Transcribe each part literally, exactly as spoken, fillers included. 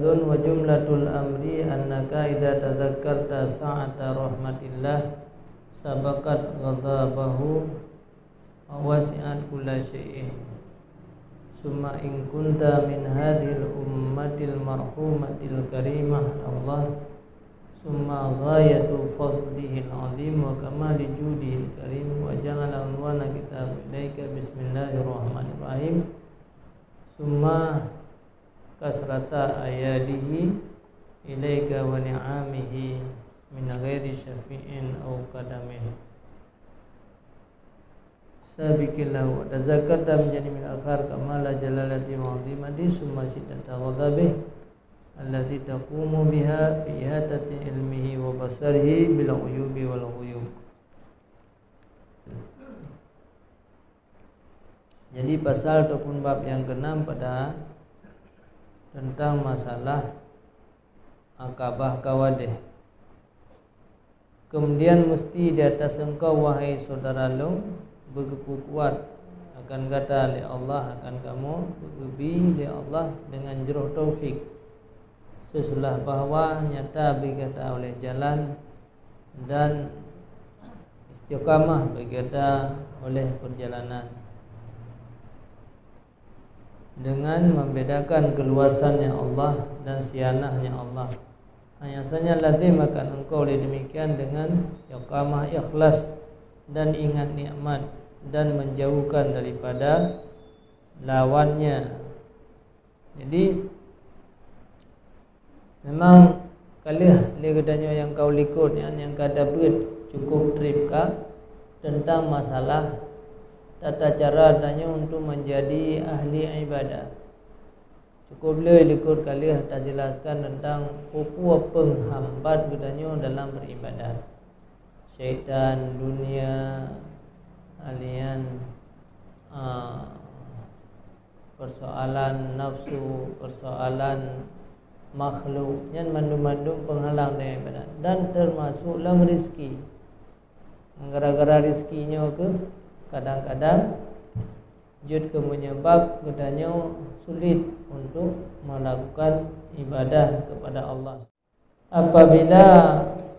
Wa jumlatul amri annaka idza tadzakkarta sa'ata rahmatillah sabaqat ghadabahu wa wasi'at kulla syai'in. Summa in kunta min hadhil ummatil marhumatil karimah Allah, summa ghayatu fadlihil azim wa kamali judihil karim wa ja'ala unwana kitab ilaika bismillahirrahmanirrahim. Summa kasrata ayadihi ilaika wa ni'amihi min ghairi syafi'in au qadamin sabiqin lahu. Tazakkarta min janibin akhar kamala jalalati wa azimati, summa syiddata ghadabih allati taqumu biha fi ihatati ilmihi wa basarihi bil uyubi wal ghuyub. Jadi pasal ataupun bab nyang keenam pada tentang masalah Aqabah Kawadeh. Kemudian musti di atas engkau, wahai saudara lôn, beugeupeukuat akan gata lé Allah, akan kamoe beugeubi lé Allah dengan jroh taufik, seusulah bahwa nyata bagi gata oleh jalan dan istiqamah bagi gata oleh perjalanan, dengan membedakan keluasannya Allah dan sianahnya Allah. Hanya saja lazim akan engkau oleh demikian dengan iqamah ikhlas dan ingat nikmat dan menjauhkan daripada lawannya. Jadi, memang ka lheueh lé geutanyoe nyang ka u likot nyan, nyang ka dabeuet cukôp trép ka teuntang masalah tata cara tanyoe untuk menjadi ahli ibadah. Cukôp lé likot ka lheueh tajelaskan teuntang peue-peue peunghambat geutanyoe dalam beribadat. Syaitan, dunia, alian, a, persoalan nafsu, persoalan makhluk, nyan mandum-mandum penghalang dari ibadat. Dan termasuk lam rizki. Gara-gara rizki nyoe keuh kadang-kadang jeuet keu menyebab geutanyoe sulit untuk melakukan ibadah kepada Allah. Apabila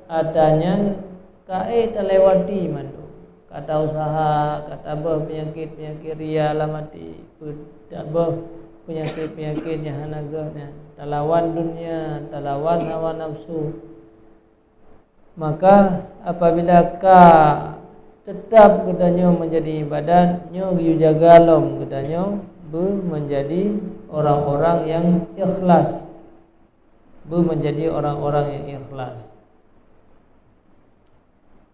atra nyan ka ék talewati mandum, ka tausaha, ka tabeuh peunyakét-peunyakét ria lam até, tabeuh peunyakét-peunyakét nyang hana gét nyan, talawan dunia, talawan hawa nafsu, maka apabila ka teutab geutanyoe meunjadi ibadat, nyoe geuyue jaga lom geutanyoe beu meunjadi orang-orang nyang ikhlas. Beu meunjadi orang-orang nyang ikhlas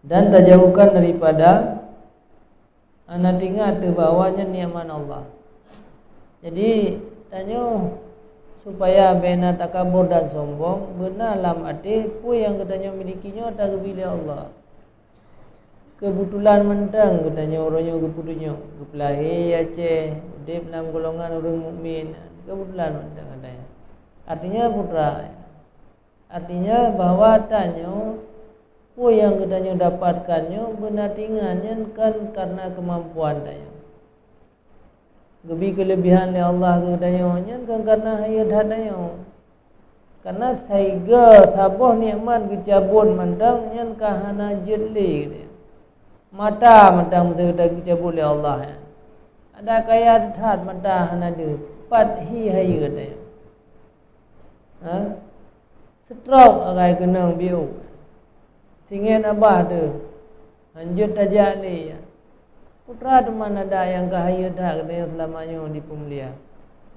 dan tajauhkan daripada hana teuingat bahwa nyan nikmat Allah. Jadi, tanyoe supaya beu na takabur dan sombong, beuna lam até peue nyang geutanyoe miliki nyoe tageubri lé Allah. Keubeutulan mantong geutanyoe uroe nyoe geupeuduek, geupeulahé Aceh, udeb lam golongan ureuëng mukmin. Keubeutulan mantong geutanyoe. Artinya putra, artinya bahwa tanyoe peue nyang geutanyoe dapatkan nyoe beuna teuingat nyan kon kareuna keumampuan tanyoe. Geubri keuleubihan lé Allah keu geutanyoe nyan kon kareuna hayeue that tanyoe. Kareuna sigoe saboh nikmat geucabot mantong nyan ka hana jeuet lé geutanyoe. Mata mantong meuseuti geucabot lé Allah nyan. Ada kaya that mata hana deuh, pat hi hayeue tanyoe. Ha? Stroke akai keunong biôh. Singiet abah teuh. Hanjeuet tajak lé. Putra teuma na dak nyang ka hayeue that geutanyoe seulama nyoe di peumulia.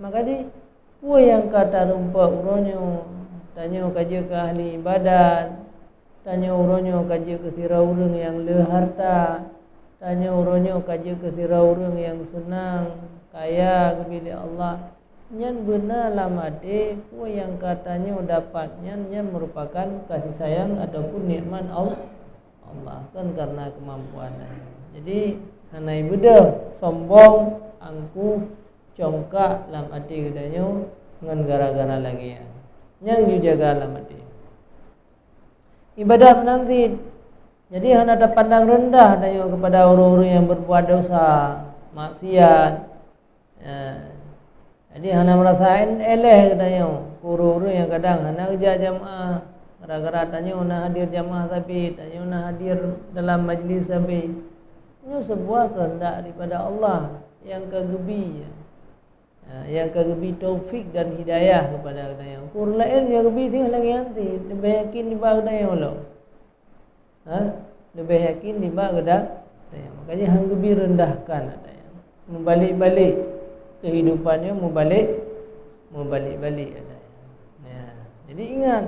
Maka jih, peue nyang ka tarumpok uroe nyoe, tanyoe ka jeuet keu ahli ibadat, tanyoe uroe nyoe ka jeuet keu sidroe ureuëng nyang le harta, tanyoe uroe nyoe ka jeuet keu sidroe ureuëng nyang seunang, kaya geubri lé Allah. Nyan beuna lam até peue nyang ka tanyoe dapat nyan, nyan meurupakan kasih sayang ataupun nikmat Al-, Allah, kon kareuna keumampuan. Jadi, hana ibeudôh sombong, angkuh, congkak lam até geutanyoe ngon gara-gara lagée nyan. Nyan geujaga lam até. Ibadat meunan cit. Jadi, hana tapandang reundah tanyoe keupada ureuëng-ureuëng nyang berbuat dosa, maksiat, ya, Jadi hana meurasa éléh geutanyoe keu ureuëng-ureuëng nyang kadang hana geujak jamaah, gara-gara tanyoe na hadir jamaah sabe, tanyoe na hadir dalam majlis sabe. Nyoe seubuah keuheundak daripada Allah nyang ka geubi, ya, nyang ka geubi taufik dan hidayah keupada geutanyoe. Keu ureuëng laén nyang geubi singoh lagée nyan cit, leubeh yakin nibak geutanyoe lom. Ha? Leubeh yakin nibak geuda-, geutanyoe. Makanya han geubi rendahkan geutanyoe. Meubalek-balek keuhidupan nyoe, meubalek, meubalek-balek geutanyoe. Ya. Jadi ingat,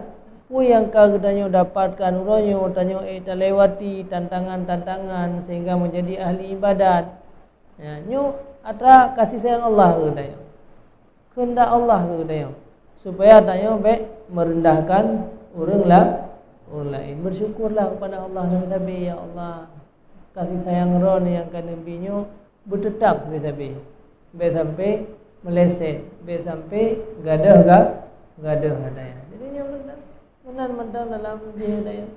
peue nyang ka geutanyoe dapatkan uroe nyoe, tanyoe ék talewati tantangan-tantangan sehingga menjadi ahli ibadat. Ya, nyoe atra kasih sayang Allah keu geutanyoe. Keuheundak Allah keu geutanyoe, supaya tanyoe bék meurendahkan ureuëng la-, ureuëng laén. Bersyukurlah kepada Allah sabe-sabe, "Ya Allah, kasih sayang Droe nyang ka neubi nyoe beuteutab sabe-sabe. Bék sampai meuleset, bék sampai gadôh ga-, gadôh geutanyoe." Jadi nyoe meunan, meunan mantong dalam jih geutanyoe.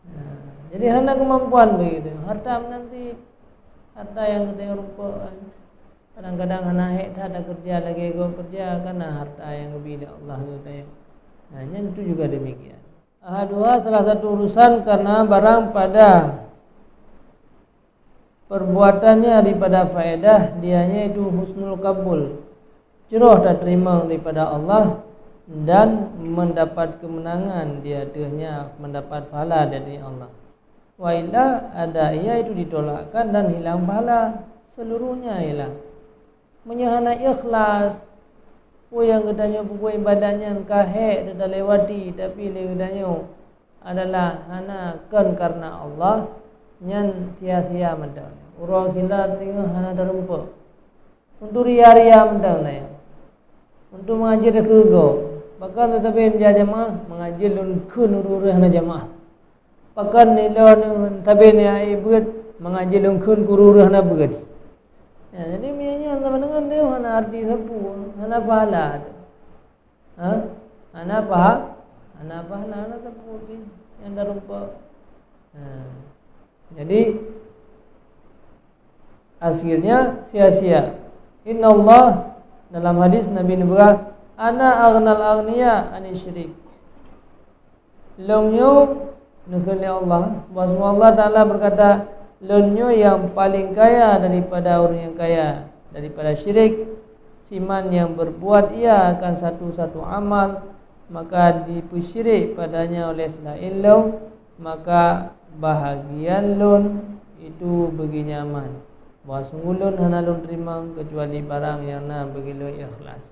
Nah, jadi hana keumampuan begitu. Harta meunan cit, harta nyang geutanyoe rumpok, kan. Kadang-kadang hana hék that takeureuja lagée gob keureuja, karena harta nyang geubi lé Allah keu geutanyoe. Nah, nyan tu juga demikian. Ahaduha, salah satu urusan, karena barang pada perbuatannya daripada faedah dianya itu husnul kabul, jroh tateurimong daripada Allah dan mendapat kemenangan di ateuehnya, mendapat pahala dari Allah. Wa illa, ada ia itu ditolakkan dan hilang pahala, seluruhnya hilang. Meunyoe hana ikhlas, peue nyang geutanyoe peubuet ibadat nyan ka hék teutalewati, tapi lé geutanyoe adalah hana kon karena Allah, nyan sia-sia mantong. Uroe kilat teungoh hana tarumpok. Untuk ria-ria mantong na ya. Untuk mengaji keu gob. Pakon sabe-sabe jak jamaah, mengaji lôn kheun ureuëng-ureuëng hana jamaah. Pakon nilai neu sabe neu ai beuet, mengaji lôn kheun keu ureuëng-ureuëng hana beuet. Ya, jadi meunyoe nyan sama dengan dia hana arti sapeue, hana pahala. Ha? Hana paha-, hana pahala, hana sapeue pih nyang tarumpok. Ha. Jadi, akhirnya sia-sia. Innallah, dalam hadis Nabi neupeugah, "Ana aghnal aghniya anis syirik." Lôn nyoe, neukheun lé Allah, bahwa Allah Taala berkata, "Lôn nyoe nyang paléng kaya daripada ureuëng nyang kaya daripada syirik, siman nyang berbuat ia akan satu-satu amal, maka dipeusyirek padanya oleh selain lôn, maka bahagian lôn itu beugi nyaman, bahwa sungguh lôn hana lôn teurimong keucuali barang nyang na beugi lôn ikhlas."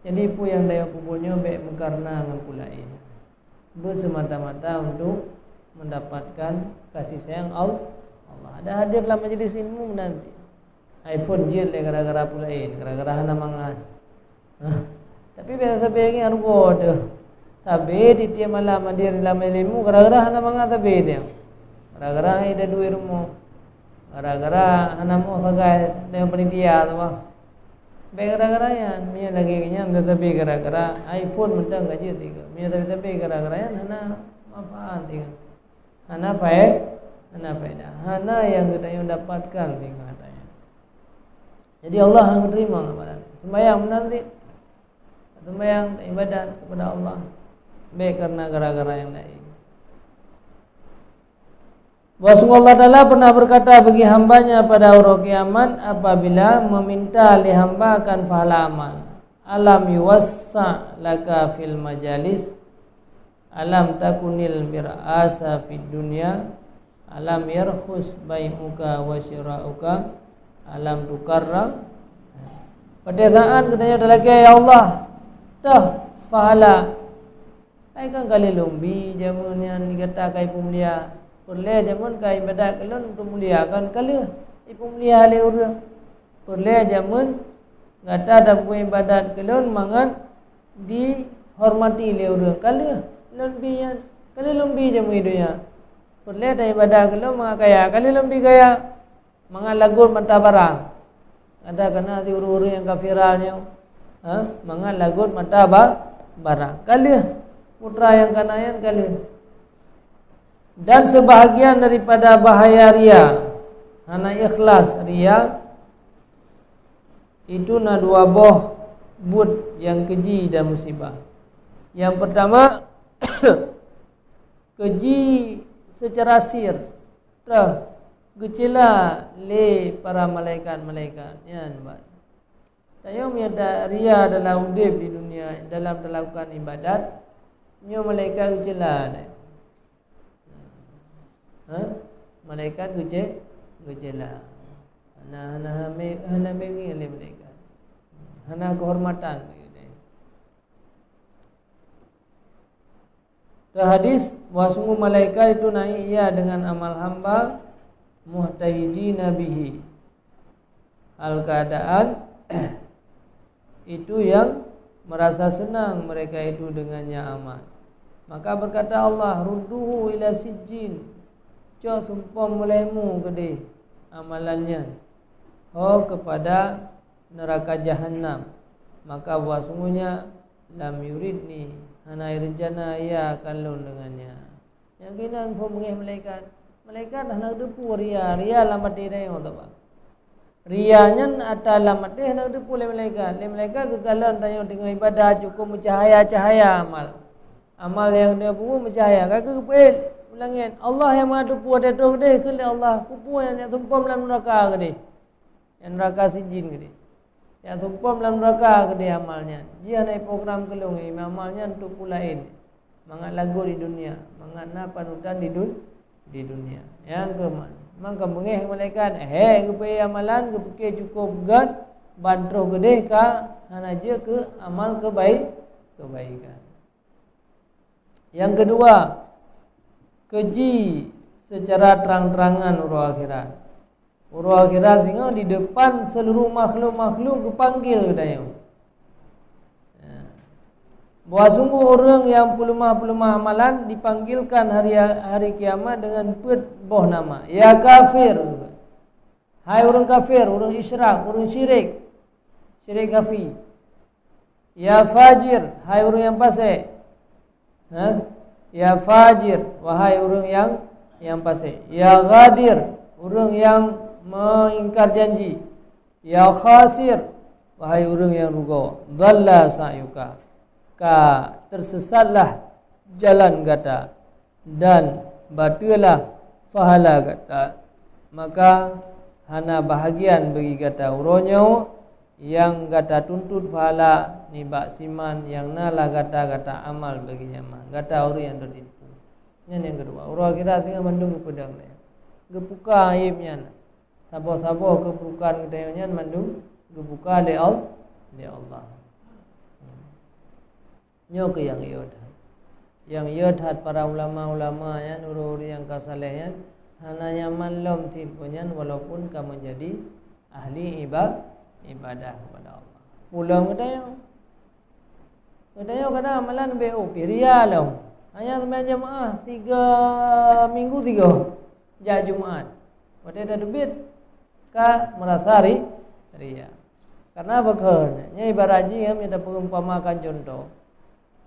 Jadi, peue nyang tanyoe peubuet nyoe bék meukarna ngon peue laén. Beusemata-mata untuk mendapatkan kasih sayang Al-, Allah. Ada hadir dalam majlis ilmu nanti. iPhone jeuet lé gara-gara peue laén, gara-gara hana mangat. Tapi biasa sabe nyan rugoe teuh. Sabe tiep-tiep malam hadir lam ilmu gara-gara hana mangat sabe teuh. Gara-gara hana duek rumoh. Gara-gara hana moh sagai deungon panitia tu bah. Bék gara-gara nyan, meunyoe lagée nyan teuh sabe gara-gara iPhone mantong ka jeuet tiga. Meunyoe sabe-sabe gara-gara nyan hana manfaat tiga. Hana fae-, hana faedah. Hana nyang geutanyoe dapatkan tinggai tanyoe. Jadi Allah hana teurimong amalan. Sembahyang meunan cit. Sembahyang, ibadat kepada Allah. Bék karena gara-gara nyang laén. Bahwa sungguh Allah Taala pernah berkata bagi hambanya pada uroe kiamat apabila meminta lé hamba akan pahala amal, "Alam yuwassa' laka fil majalis?" Alam takunil mir'asa fid dunya, alam yarkhus bai'uka wa syira'uka, alam tukarram. Pada saat katanya talakée, "Ya Allah, toh pahala. Hai kan ka lheueh lôn bi jameun nyan di gata ka ipeumulia. Peureulée jameun ka ibadat keu lôn untuk mulia kan ka lheueh ipeumulia lé ureuëng. Peureulée jameun gata tapeubuet ibadat keu lôn mangat dihormati lé ureuëng. Ka lheueh lôn bi nyan, ka lheueh lôn bi jameun donya. Peureulée taibadat keu lôn mangat kaya, ka lheueh lôn bi kaya. Mangat lagot mata barang." Ada kana di ureuëng-ureuëng nyang ka viral nyoe. Ha? Mangat lagot mata ba-, barang. Ka lheueh putra nyang kana nyan ka lheueh. Dan sebahagian daripada bahaya ria, hana ikhlas ria, Itu na dua boh buet nyang keji dan musibah. Nyang pertama, keji secara sir, trah geucela lé para malaikat-malaikat nyan. Tanyoe meunyoe ta-, ria dalam udeb di dunia, dalam talakukan ibadat, nyoe malaikat geucela deh. Ha? Malaikat geuce-, geucela. Hana, hana, hana, hana bengeng lé malaikat. Hana kehormatan lé. Teuhadis bahwa sungguh malaikat itu naik ia dengan amal hamba, muhtahijina bihi. Hal keadaan itu yang merasa senang mereka itu dengannya amal. Maka berkata Allah, "Rudduhu ila sijjin." Cok sumpom mulaimu keudeh amalan nyan. Ho kepada neraka jahanam. Maka bahwa sungguhnya lam yuridni, hana rencana ia akan lôn dengannya. Nyang keunan phon beungéh malaikat. Malaikat hana geuteupeue ria, ria lam até tanyoe teuh, Pak. Ria nyan ata lam até hana geuteupeue lé malaikat. Lé malaikat geukalon tanyoe teungoh ibadat cukôp meucahaya-cahaya amal. Amal nyang tanyoe peubuet meucahaya. Ka geupeuet u langét. Allah nyang Maha Teupeu watée troh keudeh kheun lé Allah, "Peue-peue nyang sumpom lam neuraka keudeh?" Nyang neuraka sijjin keudeh. Nyang sumpom lam neuraka keudeh amal nyan. Jih hana program keu lôn, amal nyan untuk peue laén. Mangat lagot di dunia, mangat na panutan di dun-, di dunia. Nyang keumah, mangka beungéh malaikat, hék geupeu amalan, geupike cukôp gét, ban troh keudeh ka hana jeuet keu amal kebai-, kebaikan. Nyang keudua, keji secara terang-terangan uroe akhirat. Uroe akhirat singoh di depan seluruh makhluk-makhluk geupanggil geutanyoe. Ya. Bahwa sungguh ureuëng nyang peuleumah-peuleumah amalan dipanggilkan hari, hari kiamat dengan peuet boh nama. "Ya kafir." Hai ureuëng kafir, ureuëng isyrak, ureuëng syirik. Syirik khafi. "Ya fajir," hai ureuëng nyang pasék. Ha? "Ya fajir," wahai ureuëng nyang, nyang pasék. "Ya ghadir," ureuëng nyang mengingkar janji. "Ya khasir," wahai ureuëng nyang rugoe. "Dhalla sa'yuka," ka tersesatlah jalan gata, dan bateulah pahala gata. Maka hana bahagian bagi gata uroe nyoe nyang gata tuntut pahala nibak siman nyang na lah gata-gata amal bagi nyan mah. Gata ureuëng nyang dot itu. Nyan nyang keudua. Uroe akhirat singoh mandum geupeudong nyan. Geupuka aib nyan. Saboh-saboh keuburukan geutanyoe nyan mandum geupuka lé Al-, lé Allah. Nyoe keuh nyang yö that. Nyang yö that para ulama-ulama nyan, ureuëng-ureuëng nyang ka saleh nyan, hana nyaman lom cit gobnyan walaupun ka meujadi ahli iba-, ibadah kepada Allah. Peue lom geutanyoe. Geutanyoe kadang amalan beu upih ria lom. Hanya seumayang jeumaáh tiga minggu tiga jak Jumat. Watée tateubiet ka meurasa ri-, ria. Karena bukon, nyan ibarat jih, ya, meunyoe tapeurumpamakan contoh.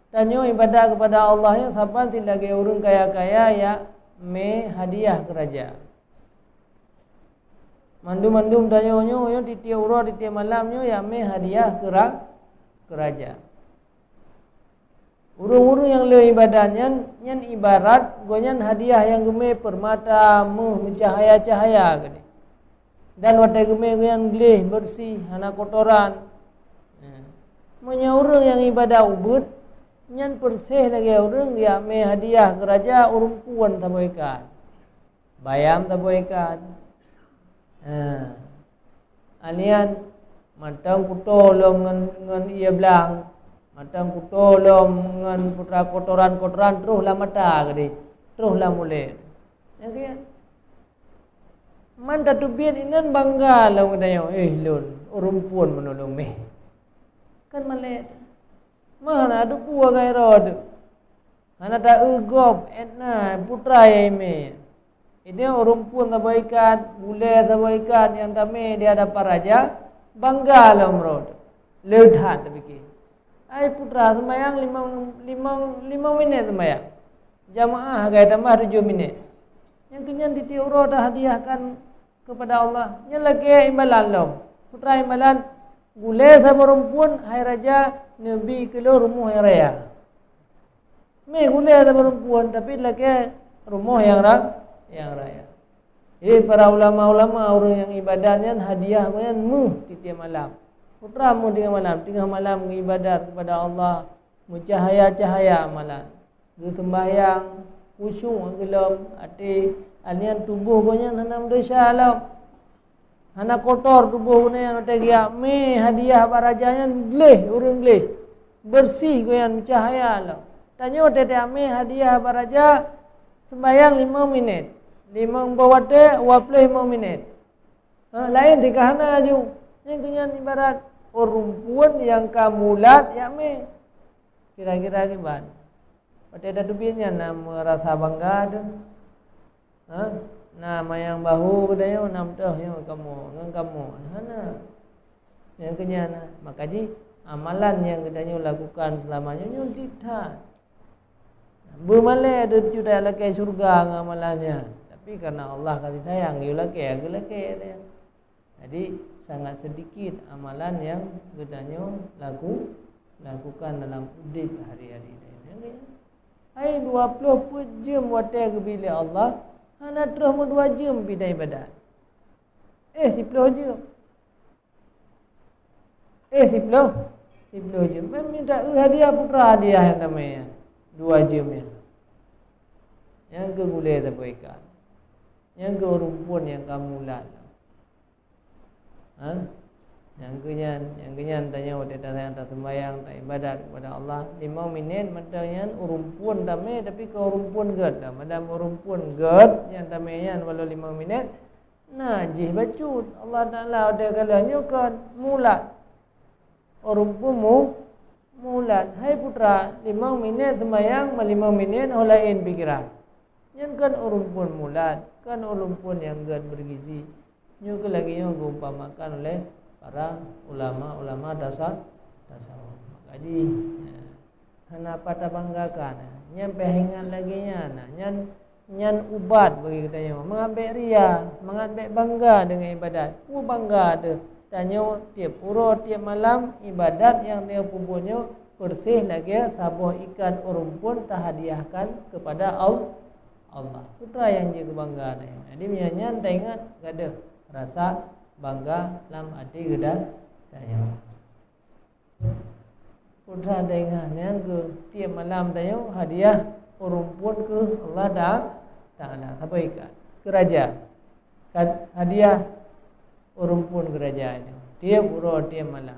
Tanyoe ibadat kepada Allah nyan saban cit lagée ureuëng kaya-kaya nyang mé hadiah keu raja. Mandum-mandum tanyoe nyoe, nyoe tieb-tieb uroe, tieb-tieb malam nyoe nyang mé hadiah keu ra-, keu raja. Ureuëng-ureuëng nyang le ibadat nyan, nyan ibarat gobnyan hadiah nyang geumé peurmata, méuh meucahaya-cahaya keudeh. Dan watée geumé gobnyan gleh, beureuséh, hana kotoran. Meunyoe ureuëng nyang ibadat ubeuet, nyan peureuséh lagée ureuëng nyang mé hadiah keu raja ureuëng phon saboh ikat. Bayam saboh ikat. Ha. Anian, mantong kuto lom ngon, ngon ie blang. Mantong kuto lom ngon putra kotoran-kotoran troh lam mata keudeh, troh lam ulée. Nyang keu nyan. Man tateubiet inan bangga lom geutanyoe, "Eh, lôn, ureuëng phon meunolong meh." Kan malée. Meuhana teupeue keu droe teuh. Hana ta-eu gob, étna, putra nyang imé. Ini ureuëng phon saboh ikat, bulée saboh ikat nyang tamé di hadapan raja, bangga lom rot. Le that tapike. Ai putra seumayang limong, limong, limong minét seumayang. Jamaah hagai tamah tujoh minét. Nyang keu nyan tieb-tieb uroe tahadiahkan kepada Allah. Nyan lagée imbalan lom. Putra imbalan, Gulée saboh rumpun, hai raja, neubi keu lôn rumoh nyang raya. Mé gulée saboh rumpun, tapi lakée rumoh nyang ra-, nyang raya. Eh, para ulama-ulama, ureuëng nyang ibadat nyan hadiah gobnyan méuh tieb-tieb malam. Putra méuh tieb malam, teungoh malam geuibadat kepada Allah, meucahaya-cahaya amalan. Geuseumbahyang, khusyuk geulom até, nyan tuboh gobnyan hana meudesya lom. Hana kotor tuboh geuh nyan, watée geujak mé hadiah bak raja nyan gleh, ureuëng gleh. Beureuséh gobnyan, meucahya lom. Tanyoe watée geujak mé hadiah bak raja, seumbahyang limong minét. Limong boh watée, dua ploh limong minét. Ha, laén sika hana aju. Nyang keu nyan ibarat ureuëng phon nyang ka mulat jak mé. Kira-kira kiban. Watée tateubiet nyan na meurasa bangga teuh. Ha? Na manyang bahô geutanyoe, na meutoh nyoe kamoe ngon kamoe. Hana. Nyang keu nyan na. Maka jih amalan nyang geutanyoe lakukan seulama nyoe, nyoe jih that. Beumalée teuh cut lakée syeuruga ngon amalan nyan. Tapi kareuna Allah kasih sayang, geulakée, geulakée teuh. Jadi, sangat sedikit amalan nyang geutanyoe laku-, lakukan dalam udeb hari-hari tanyoe. Hai dua ploh peuet jeuem watée geubi lé Allah, hana troh meudua jeuem pih taibadat. Eh, siploh jeuem. Eh, siploh, siploh jeuem. Meuminta, eh, hadiah putra, hadiah nyang damé nyan. Dua jeuem nyan. Nyang keu gulée saboh ikat. Nyang keu ureuëng phon nyang ka mulat. Ha? Nyang keu nyan, nyang keu nyan tanyoe watée tasayang taseumbahyang, taibadat kepada Allah, limong minét mantong nyan ureuëng phon tamé, tapi kon ureuëng phon gét dah. Madan ureuëng phon gét nyang tamé nyan walau limong minét, na jih bacut. Allah Taala watée ka lheueh nyoe kon mulat. Ureuëng phon mu-, mulat. Hai putra, limong minét seumbahyang, ma limong minét ho laén pikiran. Nyan kon ureuëng phon mulat, kon ureuëng phon nyang gét beureugizi. Nyoe keuh lagée nyoe geuumpamakan oleh para ulama-ulama tasa-, tasawuf. Maka jih, ya, hana pat tabanggakan. Nyan peuingat lagée nyan, nyan, nyan ubat bagi geutanyoe. Mangat bék ria, mangat bék bangga deungon ibadat. Peue bangga teuh tanyoe tieb uroe, tieb malam, ibadat nyang tanyoe peubuet nyoe persis lagée saboh ikat ureuëng phon tahadiahkan kepada Al-, Allah. Putra nyang jeuet keu bangga tanyoe. Jadi, meunyoe nyan taingat, gadôh rasa bangga lam até geuda-, tanyoe. Putra taingat nyang keu tieb malam tanyoe hadiah ureuëng phon keu Allah Ta-, Taala. Saboh ikat. Keu raja. Kad-, hadiah ureuëng phon keu raja nyoe. Tieb uroe, tieb malam.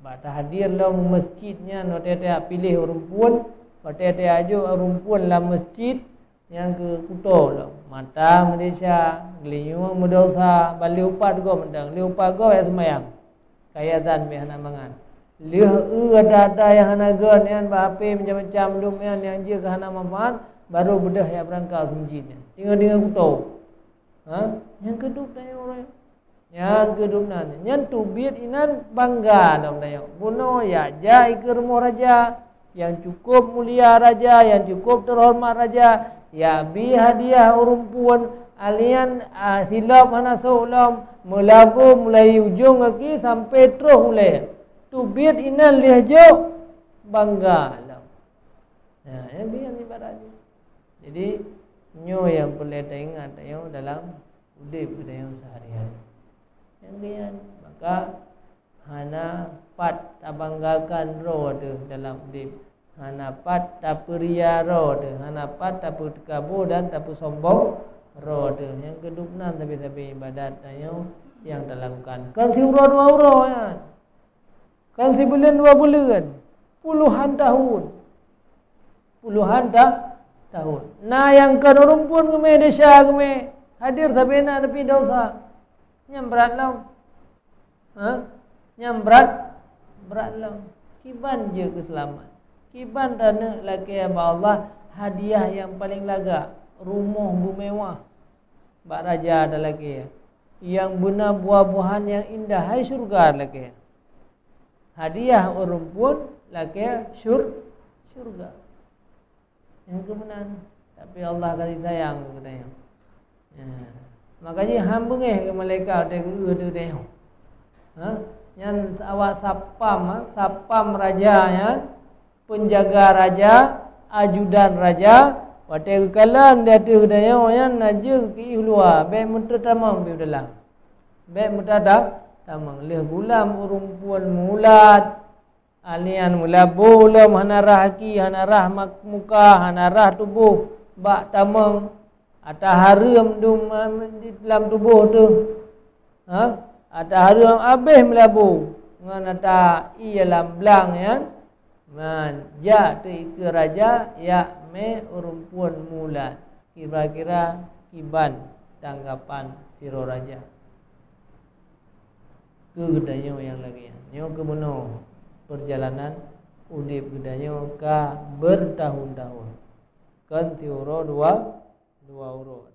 Bak tahadér lom u meuseujid nyan, watée tajak piléh ureuëng phon, watée tajak jok ureuëng phon lam meuseujid, nyang keu kuto lom. Mata meudesya, geulinyueng meudesya, ban lheueh upat gob mantong, lheueh upat gob jak seumayang. Ka azan pih hana mangat. Lheueh eu ata-ata nyang hana gét nyan bak H P macam-macam lom nyan nyang jeuet keu hana manfaat, barô beudôh jak beurangkat u meuseujid nyan. Teungoh-teungoh kuto. Ha? Nyang keuduek tanyoe uroe nyan. Nyang keuduek nan, nyan teubiet inan bangga lom tanyoe. Bunoe jak jai keu rumoh raja, nyang cukup mulia raja, nyang cukup teuhoreumat raja, jak bi hadiah ureuëng phon, alian, a, silop hana sôk lom, meulabu mulai ujong gaki sampai troh ulée. Teubiet inan lheueh jok bangga lom. Nah, nyan keuh nyan ibarat jih. Jadi, nyoe nyang peureulée taingat tanyoe dalam udeb geutanyoe seuhari-hari. Nyang keuh nyan, maka hana pat tabanggakan droe teuh dalam udeb. Hana pat tapeuria droe teuh, hana pat tapeuteukabu dan tapeusombong droe teuh. Nyang keuduek nan sabe-sabe ibadat tanyoe nyang talakukan. Kon siuroe dua uroe nyan. Kon sibuleuen dua buleuen, puluhan tahun. Puluhan ta-, tahun. Na nyang kon ureuëng phon geumé, desya geumé, hadér sabe na, tapi desya. Nyan brat lom. Ha? Nyan brat, brat lom. Kiban jeuet keu seulamat. Kiban taneuk lakée bak Allah hadiah nyang paleng lagak, rumoh beumewah. Bak raja talakée, nyang beuna buah-buahan nyang indah, hai syeuruga talakée. Hadiah ureuëng phon lakée syur-, syeuruga. Nyang keu meunan. Tapi Allah kasih sayang keu geutanyoe. Ya. Makajih han beungéh keu malaikat watée geu-eu teuh tanyoe. Ha? Nyan awak sapam, ha, sapam raja nyan, penjaga raja, ajudan raja. Watée geukalon di ateueh geutanyoe nyan na jeuet keu luwa, bék meuteutamong pih dalam. Bék meutata tamong. Lheueh gulam ureuëng phon mulat, alian meulabu lom, hana rhah aki, hana rhah mak-, muka, hana rhah tuboh bak tamong. Ata hareuem dum, eh, di dalam tuboh teuh. Ha? Ata hareuem habéh meulabu ngon ata ié lam blang nyan. Man, jak teuh ikeue raja, jak mé ureuëng phon mulat. Kira-kira kiban tanggapan sidroe raja keu geutanyoe nyang lagée nyan. Nyoe keuh meunoe peurjalanan udeb geutanyoe ka beurtahun-tahun. Kon siuroe dua, dua uroe.